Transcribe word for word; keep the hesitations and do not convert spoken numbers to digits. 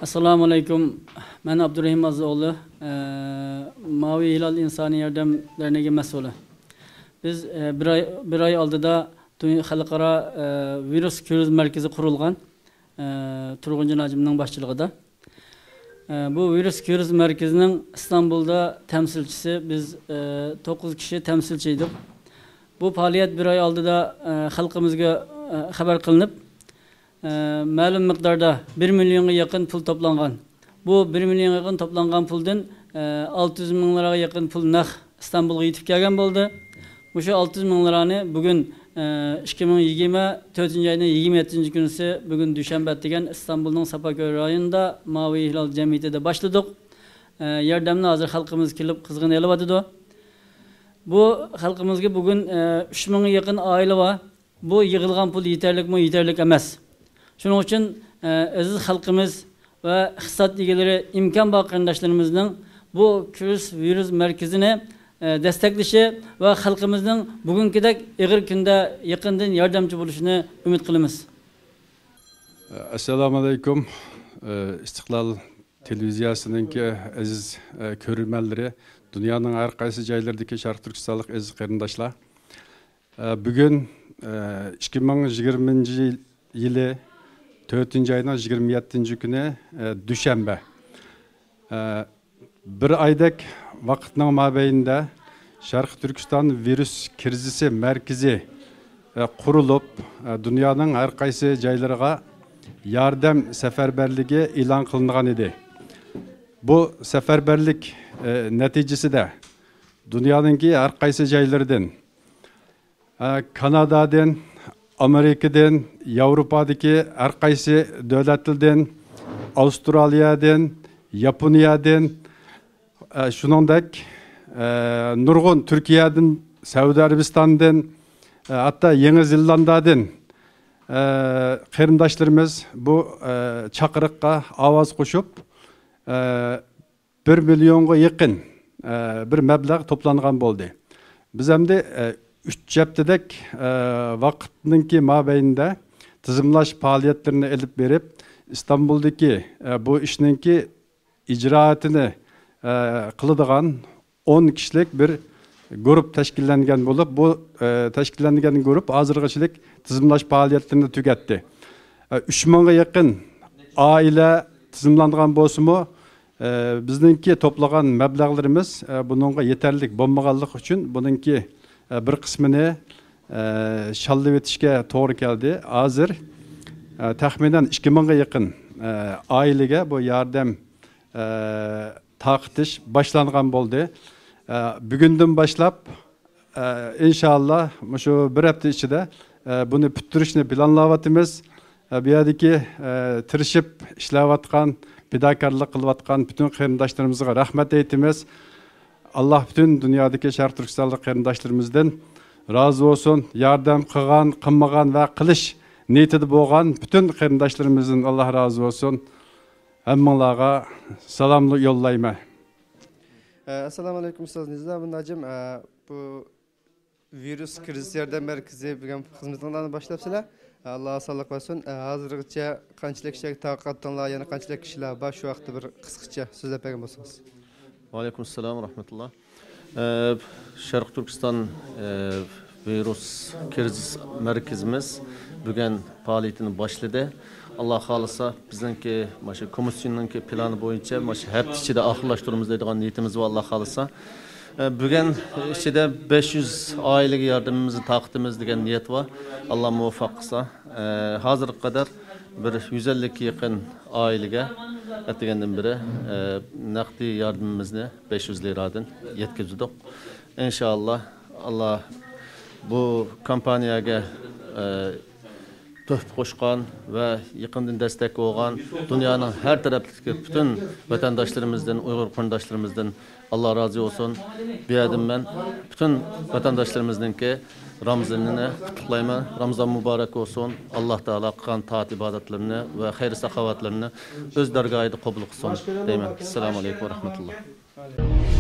ئەسسالامۇ ئەلەيكۇم. مەن ئابدۇرېھىم ئاززىئوغلۇ، ئە، ماۋى ھىلال ئىنسانىي ياردەم دەرنىكى مەسئۇلى. بىز، ئە، بىر ئاي، بىر ئاي ئالدىدا تۇ-، خەلقئارا، ئە، ۋىرۇس كىرىز مەركىزى قۇرۇلغان، ئە، تۇرغۇنجان ھاجىمنىڭ باشچىلىقىدا. ئە، بۇ ۋىرۇس كىرىز مەركىزىنىڭ ئىستانبۇلدا تەمسىلچىسى بىز، ئە، توققۇز كىشى تەمسىلچى ئىدۇق. بۇ پائالىيەت بىر ئاي ئالدىدا، ئە، خەلقىمىزگە، ئە، خەۋەر قىلىنىپ، ئە، مەلۇم مىقداردا بىر مىليونغا يېقىن پۇل توپلانغان. بۇ بىر مىليونغا يېقىن توپلانغان پۇلدىن، ئە، ئالتە يۈز مىڭلارغا يېقىن پۇل نەق ئىستانبۇلغا يېتىپ كەلگەن بولدى. مۇشۇ ئالتە يۈز مىڭلارنى بۈگۈن، ئە، ئىككى مىڭ يىگىرمە تۆتىنچى ئاينىڭ يىگىرمە يەتتىنچى كۈنىسى، بۈگۈن دۈشەنبە ئەتىگەن ئىستانبۇلنىڭ ساپاكۆل رايونىدا ماۋى ھىلال جەمئىيىتىدە باشلىدۇق. ئە، ياردەمنى ھازىر خەلقىمىز كېلىپ قىزغىن ئېلىۋاتىدۇ. بۇ خەلقىمىزگە بۈگۈن، ئە، ئۈچ مىڭغا يېقىن ئائىلە بار. بۇ يىغىلغان پۇل يېتەرلىكمۇ؟ يېتەرلىك ئەمەس. شۇنىڭ ئۈچۈن، ئە، ئەزىز خەلقىمىز ۋە ئىقتىساد ئىگىلىرى، ئىمكان بار قېرىنداشلىرىمىزنىڭ بۇ كىرىز ۋىرۇس مەركىزىنى، ئە، دەستەكلىشى ۋە خەلقىمىزنىڭ بۈگۈنكىدەك ئېغىر كۈندە يېقىندىن ياردەمچى بولۇشىنى ئۈمىد قىلىمىز. ئەسسالامۇ ئەلەيكۇم. ئىستىقلال تېلېۋىزىيەسىنىڭكى ئەزىز، ئە، كۆرۈرمەنلىرى، دۇنيانىڭ ھەر قايسى جايلىرىدىكى شەرقىي تۈركىستانلىق ئەزىز قېرىنداشلار. ئە، بۈگۈن، ئە، ئىككى مىڭ يىگىرمىنچى يىلى تۆتىنچى ئاينىڭ يىگىرمە يەتتىنچى كۈنى، ئە، دۈشەنبە. ئە، بىر ئايدەك ۋاقىتنىڭ مابەينىدە شەرقىي تۈركىستان ۋىرۇس كىرىزىسى مەركىزى، ئە، قۇرۇلۇپ، ئە، دۇنيانىڭ ھەر قايسى جايلىرىغا ياردەم سەپەربەرلىكى ئېلان قىلىنغان ئىدى. بۇ سەپەربەرلىك، ئە، نەتىجىسىدە دۇنيانىڭكى ھەر قايسى جايلىرىدىن، ئە، كانادادىن، ئامېرىكىدىن، ياۋروپادىكى ھەر قايسى دۆلەتلەردىن، ئاۋسترالىيەدىن، ياپونىيەدىن، ئە، شۇنىڭدەك، ئە، نۇرغۇن تۈركىيەدىن، سەئۇدى ئەرەبىستاندىن، ئە، ھەتتا يېڭى زېلاندىيەدىن، ئە، قېرىنداشلىرىمىز بۇ، ئە، چاقىرىققا ئاۋاز قوشۇپ، ئە، بىر مىليونغا يېقىن، ئە، بىر مەبلەغ توپلانغان بولدى. بىز ئەمدى، ئە، ئۈچ ھەپتىدەك، ئە، ۋاقىتنىڭكى مابەينىدە تىزىملاش پائالىيەتلىرىنى ئېلىپ بېرىپ، ئىستانبۇلدىكى، ئە، بۇ ئىشنىڭكى ئىجرائاتىنى، ئە، قىلىدىغان ئون كىشىلىك بىر گۇرۇپ تەشكىللەنگەن بولۇپ، بۇ، ئە، تەشكىللەنگەن گۇرۇپ ھازىرغىچىلىك تىزىملاش پائالىيەتلىرىنى تۈگەتتى. ئە، ئۈچ مىڭغا يېقىن ئائىلە تىزىملانغان بولسىمۇ، ئە، بىزنىڭكى توپلىغان مەبلەغلىرىمىز، ئە، بۇنىڭغا يېتەرلىك بولمىغانلىقى ئۈچۈن بۇنىڭكى، ئە، بىر قىسمىنى، ئە، شاللىۋېتىشكە توغرا كەلدى. ھازىر، ئە، تەخمىنەن ئىككى مىڭغا يېقىن، ئە، ئائىلىگە بۇ ياردەم، ئە، تارقىتىش باشلانغان بولدى. ئە، بۈگۈندىن باشلاپ، ئە، ئىنشاللا مۇشۇ بىر ھەپتە ئىچىدە، ئە، بۇنى پۈتتۈرۈشنى پىلانلاۋاتىمىز. ئە، بۇ يەردىكى، ئە، تىرىشىپ ئىشلەۋاتقان، پىداكارلىق قىلىۋاتقان پۈتۈن قېرىنداشلىرىمىزغا رەھمەت ئېيتىمىز. ئاللا پۈتۈن دۇنيادىكى شەرقىي تۈركىستانلىق قېرىنداشلىرىمىزدىن رازى بولسۇن. ياردەم قىلغان، قىلمىغان ۋە قىلىش نىيىتىدە بولغان پۈتۈن قېرىنداشلىرىمىزدىن ئاللا رازى بولسۇن. ھەممىڭلارغا سالام يوللايمەن. ئەسسالامۇ ئەلەيكۇم، ئۇستاز نىزام ناجىم. بۇ ۋىرۇس كىرىزىس ياردەم مەركىزى بۈگۈن خىزمىتىڭلارنى باشلاپسىلەر. ئاللا ئاسانلىق بەرسۇن. ھازىرغىچە قانچىلىك كىشىلەرگە تارقاتتىڭلار، يەنە قانچىلىك كىشىلەر بار؟ شۇ ھەقتە بىر قىسقىچە سۆزلەپ بەرگەن بولسىڭىز. ۋەئەلەيكۇم ئەسسالام ۋە رەھمەتۇللا. ئە، شەرقىي تۈركىستان، ئە، ۋىرۇس كىرىزىس مەركىزىمىز بۈگۈن پائالىيىتىنى باشلىدى. ئاللا خالىسا، بىزنىڭكى مانا شۇ كومىسسىيەنىڭكى پىلانى بويىچە مانا شۇ ھەپتە ئىچىدە ئاخىرلاشتۇرىمىز دەيدىغان نىيىتىمىز بار، ئاللا خالىسا. ئە، بۈگۈن ئىچىدە بەش يۈز ئائىلىگە ياردىمىمىزنى تارقىتىمىز دېگەن نىيەت بار. ئاللا مۇۋەپپەق قىلسا، ئە، ھازىرغا قەدەر بىر يۈز ئەللىككە يېقىن ئائىلىگە ئەتىگەندىن بېرى، ئە، نەقدىي ياردىمىمىزنى بەش يۈز لىرادىن يەتكۈزدۇق. ئىنشائاللا، ئاللا بۇ كامپانىيەگە، ئە، تۆھپە قوشقان ۋە يېقىندىن دەستەك بولغان دۇنيانىڭ ھەر تەرەپلىكى پۈتۈن ۋەتەنداشلىرىمىزدىن، ئۇيغۇر قېرىنداشلىرىمىزدىن ئاللا رازى بولسۇن. بۇ يەردىن مەن پۈتۈن ۋەتەنداشلىرىمىزنىڭكى رامىزىنىنى قۇتلۇقلايمەن. رامىزان مۇبارەك بولسۇن. ئاللا تائالا قىلغان تائەت ئىبادەتلىرىنى ۋە خەير ساخاۋەتلىرىنى ئۆز دەرگاھىدا قوبۇل قىلسۇن دەيمەن. ئەسسالامۇ ئەلەيكۇم ۋە رەھمەتۇللا.